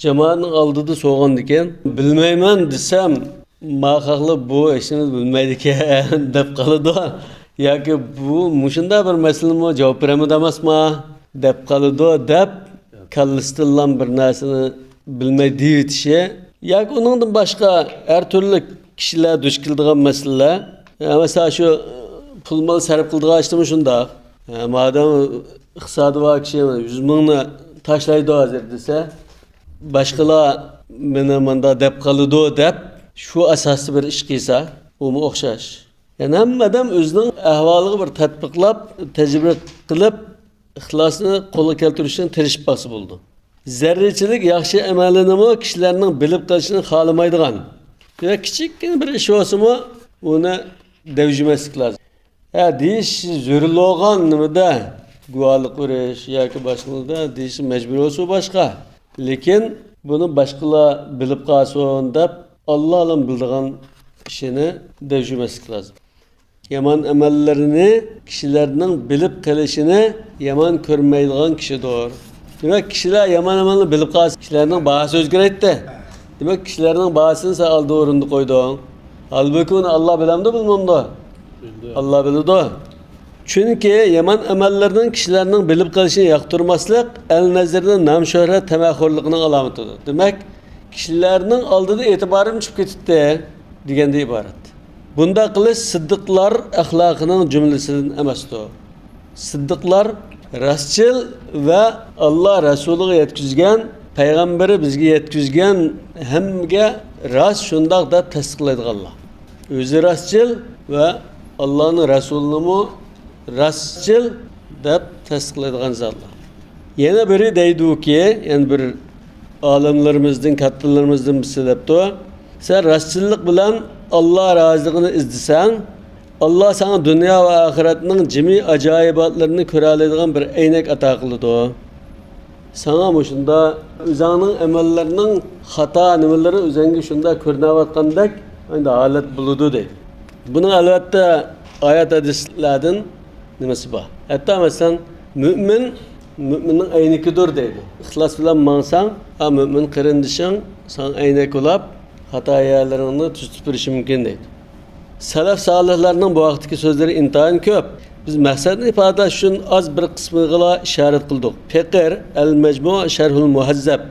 جامائەتنىڭ ئالدىدا سورىغاندىكىن، بىلمەيمەن دېسەم، ما خەقلەر بۇ ھېچنېمىنى بىلمەيدىكەن دەپ قالىدۇ. ياكى بۇ مۇشۇنداق بىر مەسىلىنىمۇ جاۋاب بېرەلمەيدۇ ئەمەسما دەپ قالىدۇ دەپ، كاللىسىدىنلا بىر نەرسىنى بىلمەي دېيىۋېتىشى. ياكى ئۇنىڭدىن باشقا ھەر تۈرلۈك كىشىلەر دۇچ كېلىدىغان مەسىلىلەر. يا، مەسىلەن، شۇ پۇل مال سەرپ قىلىدىغان ئىشتىمۇ شۇنداق. يا، مادەم ئىقتىسادى بار كىشى يۈز مىڭنى تاشلايدۇ ھازىر دېسە، باشقىلار مېنى مۇنداق دەپ قالىدۇ دەپ، شۇ ئاساستا بىر ئىش قىلسا، ئۇمۇ ئوخشاش. يەنى ھەممە ئادەم ئۆزىنىڭ ئەھۋالىغا بىر تەتبىقلاپ، تەجرىبە قىلىپ، ئىخلاسنى قولغا كەلتۈرۈشنى تىرىشىپ باقسا بولىدۇ. زەررىچىلىك ياخشى ئەمەلنىمۇ كىشىلەرنىڭ بىلىپ قېلىشىنى خالىمايدىغان ۋە كىچىككىنە بىر ئىش بولسىمۇ، ئۇنى دەۋجىمەسلىك لازىم. ھە، دېيىش زۆرۈر بولغان نېمىدە، گۇۋاھلىق بېرىش ياكى باشقىلاردا دېيىش مەجبۇرىي بولسا باشقا. لېكىن بۇنى باشقىلار بىلىپ قالسۇن دەپ، ئاللا ئالەم بىلىدىغان ئىشىنى دەۋجىمەسلىك لازىم. يامان ئەمەللىرىنى كىشىلەرنىڭ بىلىپ قېلىشىنى يامان كۆرمەيدىغان كىشىدۇر. دېمەك، كىشىلەر يامان ئەمەلنى بىلىپ قالسا، كىشىلەرنىڭ باھاسى ئۆزگىرەيتتى. دېمەك، كىشىلەرنىڭ باھاسىنى سەن ئالدى ئورۇندا قويدۇڭ. ھالبۇكى، ئۇنى ئاللا بىلەمدۇ، بىلمەمدۇ؟ بىلىدۇ. ئاللا بىلىدۇ. چۈنكى يامان ئەمەللىرىنىڭ كىشىلەرنىڭ بىلىپ قېلىشىنى ياقتۇرماسلىق ئەل نەزىرىدە نام-شۆھرەت تەمەخورلۇقىنىڭ ئالامىتىدۇر. دېمەك، كىشىلەرنىڭ ئالدىدا ئېتىبارىم چۈشۈپ كېتىپتۇ دېگەندىن ئىبارەت. بۇنداق قىلىش سىددىقلار ئەخلاقىنىڭ جۈملىسىدىن ئەمەستۇر. سىددىقلار راستچىل ۋە ئاللا رەسۇلىغا يەتكۈزگەن، پەيغەمبىرى بىزگە يەتكۈزگەن ھەممىگە راست، شۇنداق دەپ تەستىقلايدىغانلار. ئۆزى راستچىل ۋە ئاللانىڭ رەسۇلىنىمۇ راستچىل دەپ تەستىقلايدىغان زاتلار. يەنە بىرى دەيدۇكى، يەنە بىر ئالىملىرىمىزدىن، كاتتىلىرىمىزدىن بىرسى دەپتۇ، سەن راستچىللىق بىلەن ئاللا رازىلىقىنى ئىزدىسەڭ، ئاللا ساڭا دۇنيا ۋە ئاخىرەتنىڭ جىمى ئاجايىباتلىرىنى كۆرەلەيدىغان بىر ئەينەك ئاتا قىلىدۇ. ساڭا مۇشۇندا ئۆزۈڭنىڭ ئەمەللىرىنىڭ خاتا نېمىلىرى ئۆزۈڭگە شۇندا كۆرۈنۈۋاتقاندەك ھالەت بولىدۇ دەيدۇ. بۇنىڭ ئەلۋەتتە ئايەت ھەدىسلەردىن نېمىسى بار؟ ھەتتا مەسىلەن، مۆمىن مۆمىننىڭ ئەينىكىدۇر دەيدۇ. ئىخلاس بىلەن ماڭساڭ، ئا، مۆمىن قېرىندىشىڭ ساڭا ئەينەك بولاپ، خاتا يەرلىرىڭنى تۈزىتىپ بېرىشى مۇمكىن دەيدۇ. سەلەف سالىھلارنىڭ بۇ ھەقتىكى سۆزلىرى ئىنتايىن كۆپ. بىز مەقسەتنى ئىپادىلەش ئۈچۈن ئاز بىر قىسمىغىلا ئىشارەت قىلدۇق. پېقىر، ئەل مەجمۇ شەرھۇل مۇھەززەب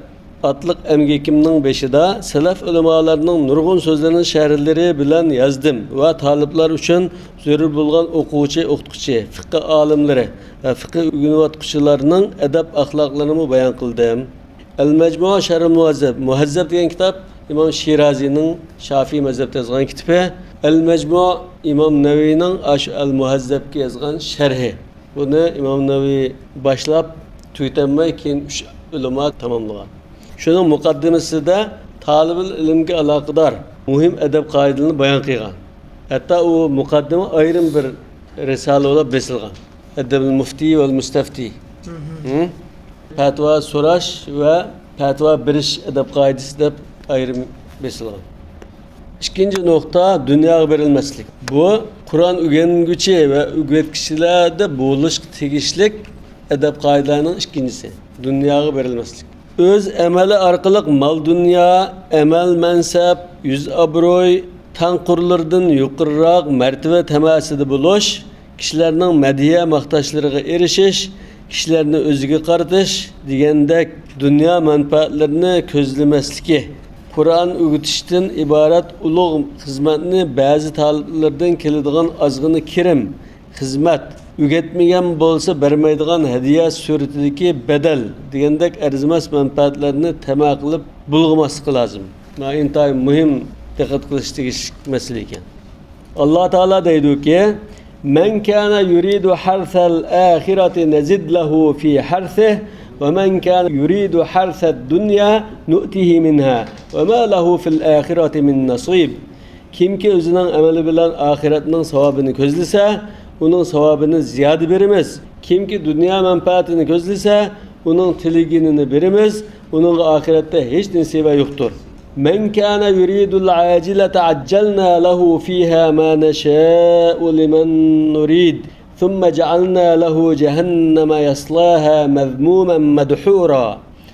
ئاتلىق ئەمگىكىمنىڭ بېشىدا سەلەف ئۆلىمالارنىڭ نۇرغۇن سۆزلىرىنى شەرھلىرى بىلەن يازدىم ۋە تالىپلار ئۈچۈن زۆرۈر بولغان ئوقۇغۇچى، ئوقۇتقۇچى، فىقھى ئالىملىرى ۋە فىقھى ئۆگىنىۋاتقۇچىلارنىڭ ئەدەپ ئەخلاقلىرىنىمۇ بايان قىلدىم. ئەل مەجمۇ شەرھۇل مۇھەززەب. مۇھەززەب دېگەن كىتاب ئىمام شىرازىنىڭ شافىي مەزھەبتە يازغان كىتابى. ئەل مەجمۇ ئىمام نەۋەۋىنىڭ ئاشۇ ئەل مۇھەززەبكە يازغان شەرھى. بۇنى ئىمام نەۋەۋى باشلاپ تۈگىتەلمەي، كېيىن ئۈچ ئۆلىما تاماملىغان. شۇنىڭ مۇقەددىمىسىدە تالىبىل ئىلىمگە ئالاقىدار مۇھىم ئەدەپ قائىدىلىرىنى بايان قىلغان. ھەتتا ئۇ مۇقەددىمە ئايرىم بىر رىسالە بولۇپ بېسىلغان. ئەدەبىل مۇفتى ۋەل مۇستەفتى. ھە؟ پەتىۋا سوراش ۋە پەتىۋا بېرىش ئەدەپ قائىدىسى دەپ ئايرىم بېسىلغان. ئىككىنچى نۇقتا، دۇنياغا بېرىلمەسلىك. بۇ قۇرئان ئۆگەنگۈچى ۋە ئۆگەتكۈچىلەردە بولۇشقا تېگىشلىك ئەدەپ قائىدىلەرنىڭ ئىككىنچىسى، دۇنياغا بېرىلمەسلىك. ئۆز ئەمەلى ئارقىلىق مال-دۇنيا، ئەمەل-مەنسەپ، يۈز-ئابرۇي، تەڭقۇرلىرىدىن يۇقىرىراق مەرتىۋە تەمەسىدە بولۇش، كىشىلەرنىڭ مەدھىيە-ماختاشلىرىغا ئېرىشىش، كىشىلەرنى ئۆزىگە قارىتىش دېگەندەك دۇنيا مەنپەئەتلىرىنى كۆزلىمەسلىكى، قۇرئان ئۆگىتىشتىن ئىبارەت ئۇلۇغ خىزمەتنى بەزى تالىپلىرىدىن كېلىدىغان ئازغىنە كىرىم، خىزمەت، ئۆگەتمىگەن بولسا بەرمەيدىغان ھەدىيە سۈرىتىدىكى بەدەل دېگەندەك ئەرزىمەس مەنپەئەتلەرنى تەمە قىلىپ بۇلغىماسلىقى لازىم. مانا ئىنتايىن مۇھىم، دىققەت قىلىش تېگىشلىك مەسىلە ئىكەن. ئاللا تائالا دەيدۇكى، مەن كانە يۇرىدۇ ھەرسەل ئاخىرەتى نەزىد لەھۇ فى ھەرسىھ، ۋە مەن كانە يۇرىدۇ ھەرسەد دۇنيا نۇئتىھى مىنھا، ۋە ما لەھۇ فىل ئاخىرەتى مىن نەسىب. كىمكى ئۆزىنىڭ ئەمىلى بىلەن ئاخىرەتنىڭ ساۋابىنى كۆزلىسە، ئۇنىڭ ساۋابىنى زىيادە بېرىمىز. كىمكى دۇنيا مەنپەئەتىنى كۆزلىسە، ئۇنىڭ تىلىگىنىنى بېرىمىز، ئۇنىڭغا ئاخىرەتتە ھېچ نېسىۋە يوقتۇر. مەن كانە يۇرىدۇل ئاجىلەتە ئەججەلنا لەھۇ فىھا ما نەشائۇ لىمەن نۇرىد، سۇممە جەئەلنا لەھۇ جەھەننەمە يەسلاھا مەزمۇمەن مەدھۇرا.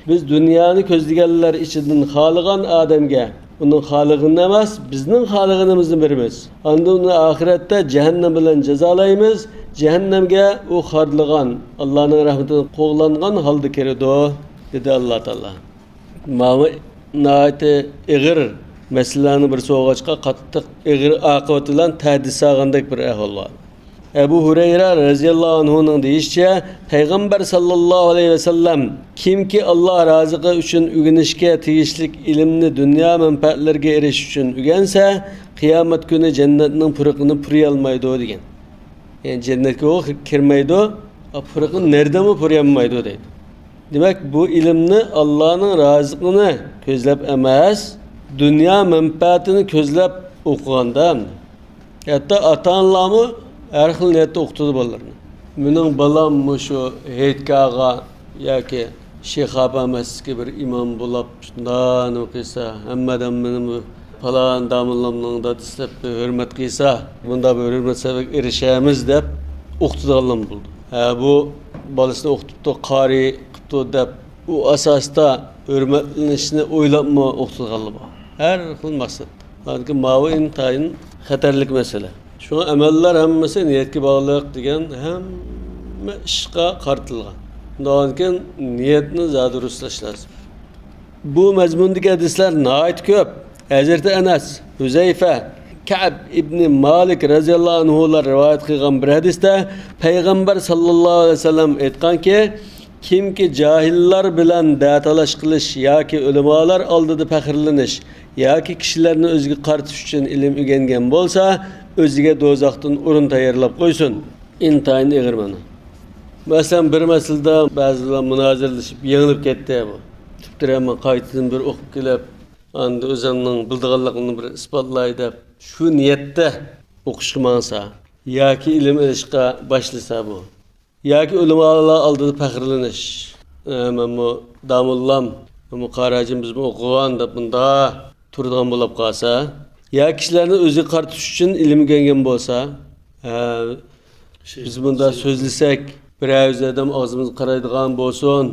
بىز دۇنيانى كۆزلىگەنلەر ئىچىدىن خالىغان ئادەمگە ئۇنىڭ خالىغىنىنى ئەمەس، بىزنىڭ خالىغىنىمىزنى بېرىمىز. ئاندىن ئۇنى ئاخىرەتتە جەھەننەم بىلەن جازالايمىز، جەھەننەمگە ئۇ خارلىغان، ئاللانىڭ رەھمىتىدىن قوغلانغان ھالدا كىرىدۇ، دېدى ئاللا تائالا. ماۋۇ ناھايىتى ئېغىر مەسىلىلەرنىڭ بىرسى بولغاچقا، قاتتىق ئېغىر ئاقىۋىتى بىلەن تەھدىت سالغاندەك بىر ئەھۋال بار. ئەبۇ ھۇرەيرە رەزىياللاھۇ ئەنھۇنىڭ دېيىشىچە، پەيغەمبەر ساللاللاھۇ ئەلەيھى ۋەسەللەم، كىمكى ئاللا رازىلىقى ئۈچۈن ئۆگىنىشكە تېگىشلىك ئىلىمنى دۇنيا مەنپەئەتلىرىگە ئېرىشىش ئۈچۈن ئۆگەنسە، قىيامەت كۈنى جەننەتنىڭ پۇرىقىنى پۇرىيالمايدۇ، دېگەن. يەنى جەننەتكە ئۇ كىرمەيدۇ، پۇرىقىنى نەدىمۇ پۇرىيالمايدۇ، دەيدۇ. دېمەك، بۇ ئىلىمنى ئاللانىڭ رازىلىقىنى كۆزلەپ ئەمەس، دۇنيا مەنپەئەتىنى كۆزلەپ ئوقۇغاندا، ھەتتا ئاتا-ئانىلارمۇ ھەر خىل نىيەتتە ئوقۇتىدۇ بالىلىرىنى. مېنىڭ بالام مۇشۇ ھېيتگاھقا ياكى شېخ ئاپا مەسچىتكە بىر ئىمام بولاپ، شۇنداق نېمە قىلسا، ھەممە ئادەم مېنى بۇ پالان داموللامنىڭ دادىسى دەپ ھۆرمەت قىلسا، بۇنداق بىر ھۆرمەت سەۋەبىگە ئېرىشەرمىز دەپ ئوقۇتىدىغانلارمۇ بولىدۇ. ھە، بۇ بالىسىنى ئوقۇتۇپتۇ، قارىي قىپتۇ دەپ، ئۇ ئاساستا ھۆرمەتلىنىشنى ئويلاپمۇ ئوقۇتىدىغانلار بار. ھەر خىل مەقسەت. چۈنكى ماۋۇ ئىنتايىن خەتەرلىك مەسىلە. شۇڭا ئەمەللەر ھەممىسى نىيەتكە باغلىق دېگەن ھەممە ئىشقا قارىتىلغان. شۇنداقكەن نىيەتنى زادى دۇرۇسلاش لازىم. بۇ مەزمۇندىكى ھەدىسلەر ناھايىتى كۆپ. ھەزرىتى ئەنەس، ھۈزەيفە، كەئب ئىبنى مالىك رەزىياللاھۇ ئەنھۇلار رىۋايەت قىلغان بىر ھەدىستە پەيغەمبەر ساللاللاھۇ ئەلەيھى ۋەسەللەم ئېيتقانكى، كىمكى جاھىللار بىلەن دەتالاش قىلىش ياكى ئۆلىمالار ئالدىدا پەخىرلىنىش ياكى كىشىلەرنى ئۆزىگە قارىتىش ئۈچۈن ئىلىم ئۆگەنگەن بولسا، ئۆزىگە دوزاختىن ئورۇن تەييارلاپ قويسۇن. ئىنتايىن ئېغىر مانا. مەسىلەن، بىر مەسىلىدە بەزىلەر مۇنازىرىلىشىپ يېڭىلىپ كەتتى بۇ. تۈپتىرەمەن قايتىدىن بىر ئوقۇپ كېلىپ، ئاندىن ئۆزۈمنىڭ بىلىدىغانلىقىمنى بىر ئىسپاتلاي دەپ، شۇ نىيەتتە ئوقۇشقا ماڭسا ياكى ئىلىم ئېلىشقا باشلىسا بۇ. ياكى ئۆلىمالار ئالدىدا پەخىرلىنىش. ئە، مەنمۇ داموللام، مەنمۇ قارى ھاجىم بىزمۇ ئوقۇغان دەپ مۇنداق تۇرىدىغان بولۇپ قالسا. يا كىشىلەرنى ئۆزىگە قارىتىش ئۈچۈن ئىلىم ئۆگەنگەن بولسا. ھە، بىز مۇنداق سۆزلىسەك، بىرەر يۈز ئادەم ئاغزىمىزغا قارايدىغان بولسۇن.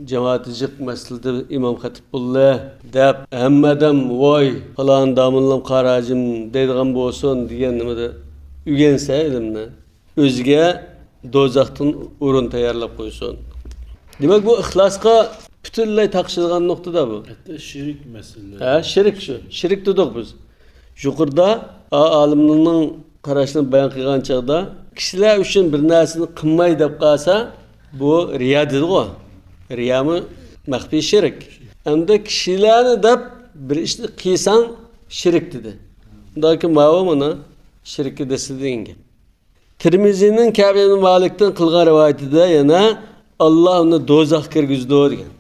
جامائەت جىق مەسچىتتە ئىمام خەتىپ بولدى دەپ، ھەممە ئادەم ۋاي، پالان داموللام قارى ھاجىم دەيدىغان بولسۇن دېگەن نېمىدە ئۆگەنسە ئىلىمنى. ئۆزىگە دوزاختىن ئورۇن تەييارلاپ قويسۇن. دېمەك، بۇ ئىخلاسقا پۈتۈنلەي تاقىشىدىغان نۇقتىدا بۇ. ھەتتا شىرك مەسىلىلىرى. ھە، شىرك شۇ. شىرك دېدۇق بىز. يۇقىرىدا ئا-، ئالىملارنىڭ قاراشلىرىنى بايان قىلغان چاغدا، كىشىلەر ئۈچۈن بىر نەرسىنى قىلماي دەپ قالسا، بۇ رىيا دېدىغۇ. رىيامۇ مەخپىي شىرك. ئەمدى كىشىلەرنى دەپ بىر ئىشنى قىلساڭ شىرك دېدى. ئۇنداكى ماۋۇ مانا شىرككە دەسسىدى دېگەن گەپ. تىرمىزىنىڭ كەئب ئىبن مالىكتىن قىلغان رىۋايىتىدە يەنە، «ئاللا ئۇنى دوزاخقا كىرگۈزىدۇ» دېگەن.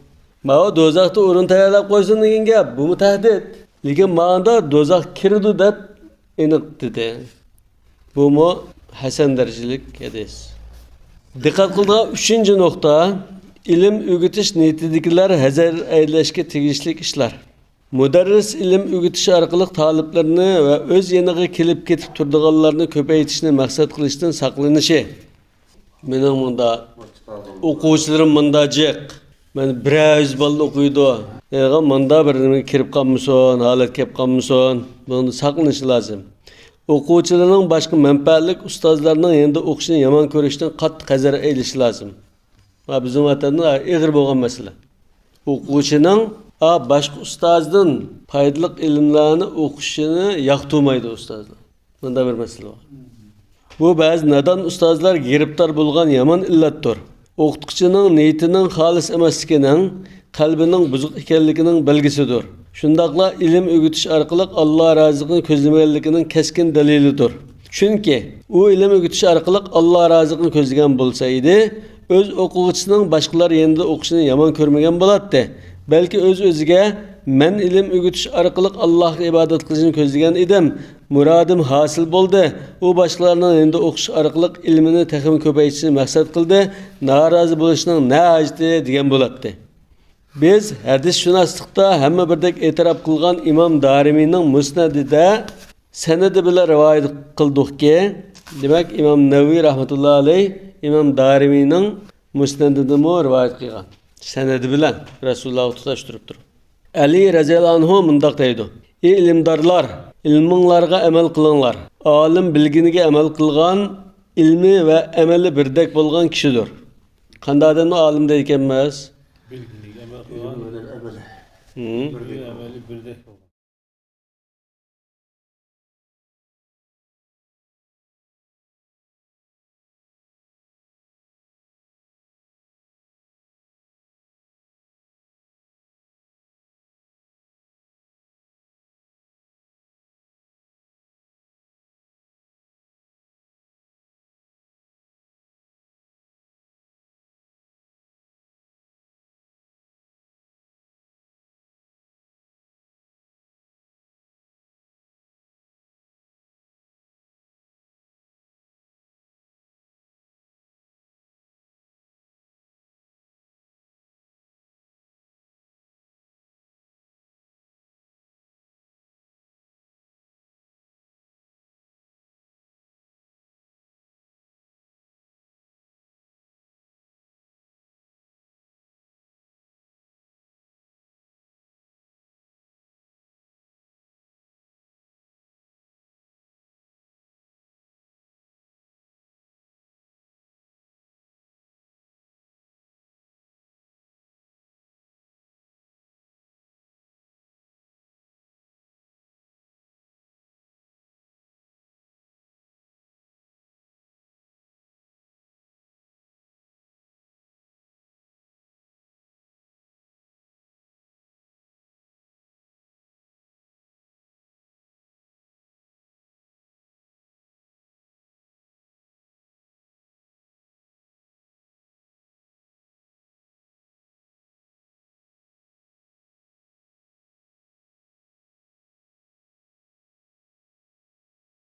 ماۋۇ دوزاختا ئورۇن تەييارلاپ قويسۇن دېگەن گەپ، بۇمۇ تەھدىت. لېكىن ماڭدا دوزاخقا كىرىدۇ دەپ ئېنىق دېدى. بۇمۇ ھەسەن دەرىجىلىك ھەدىس. دىققەت قىلىدىغان ئۈچىنچى نۇقتا، ئىلىم ئۆگىتىش نىيىتىدىكىلەر ھەزەر ئەيلەشكە تېگىشلىك ئىشلار. مۇدەررىس ئىلىم ئۆگىتىش ئارقىلىق تالىپلىرىنى ۋە ئۆز يېنىغا كېلىپ كېتىپ تۇرىدىغانلارنى كۆپەيتىشنى مەقسەت قىلىشتىن ساقلىنىشى. مېنىڭ مۇندا ئوقۇغۇچىلىرىم مۇندا جىق، مەن بىرەر يۈز بالا ئوقۇيدۇ دەيدىغان مۇندا بىر نېمىگە كىرىپ قالمىسۇن، ھالەت كەپ قالمىسۇن، بۇنىڭدىن ساقلىنىشى لازىم. ئوقۇغۇچىلىرىنىڭ باشقا مەنپەئەتلىك ئۇستازلارنىڭ يېنىدا ئوقۇشىنى يامان كۆرۈشتىن قاتتىق ھەزەر ئەيلىشى لازىم. ۋە بىزنىڭ ۋەتەندە ئېغىر بولغان مەسىلە. ئوقۇغۇچىنىڭ، ئا، باشقا ئۇستازدىن پايدىلىق ئىلىملەرنى ئوقۇشىنى ياقتۇرمايدۇ ئۇستازلار. مۇنداق بىر مەسىلە بار. بۇ بەزى نادان ئۇستازلار گىرىپتار بولغان يامان ئىللەتتۇر. ئوقۇتقۇچىنىڭ نىيىتىنىڭ خالىس ئەمەسلىكىنىڭ، قەلبىنىڭ بۇزۇق ئىكەنلىكىنىڭ بەلگىسىدۇر. شۇنداقلا ئىلىم ئۆگىتىش ئارقىلىق ئاللا رازىلىقىنى كۆزلىمىگەنلىكىنىڭ كەسكىن دەلىلىدۇر. چۈنكى ئۇ ئىلىم ئۆگىتىش ئارقىلىق ئاللا رازىلىقىنى كۆزلىگەن بولسا ئىدى، ئۆز ئوقۇغۇچىسىنىڭ باشقىلار يېنىدا ئوقۇشىنى يامان كۆرمىگەن بولاتتى. بەلكى ئۆز-ئۆزىگە، «مەن ئىلىم ئۆگىتىش ئارقىلىق ئاللاھقا ئىبادەت قىلىشنى كۆزلىگەن ئىدىم، مۇرادىم ھاسىل بولدى، ئۇ باشقىلارنىڭ يېنىدا ئوقۇش ئارقىلىق ئىلمىنى تېخىمۇ كۆپەيتىشنى مەقسەت قىلدى، نارازى بولۇشنىڭ نە ھاجىتى؟» دېگەن بولاتتى. بىز ھەدىسشۇناسلىقتا ھەممە بىردەك ئېتىراپ قىلغان ئىمام دارىمىنىڭ مۇسنەدىدە سەنىدى بىلەن رىۋايەت قىلدۇقكى، دېمەك، ئىمام نەۋەۋى رەھمەتۇللا ئەلەيھ ئىمام دارىمىنىڭ مۇسنەدىدىمۇ رىۋايەت قىلغان. سەنىدى بىلەن رەسۇلۇللاھقا تۇتاشتۇرۇپ تۇرۇپ. ئەلى رەزىياللاھۇ ئەنھۇ مۇنداق دەيدۇ: «ئى ئىلىمدارلار، ئىلمىڭلارغا ئەمەل قىلىڭلار. ئالىم بىلگىنىگە ئەمەل قىلغان، ئىلمى ۋە ئەمەلى بىردەك بولغان كىشىدۇر.» قانداق ئادەمنى ئالىم دەيدىكەنمىز؟ بىلگىنىگە ئەمەل قىلغان. ئىلمى بىلەن ئەمەل. ھىم. بىلگىنىگە ئەمەلى بىردەك.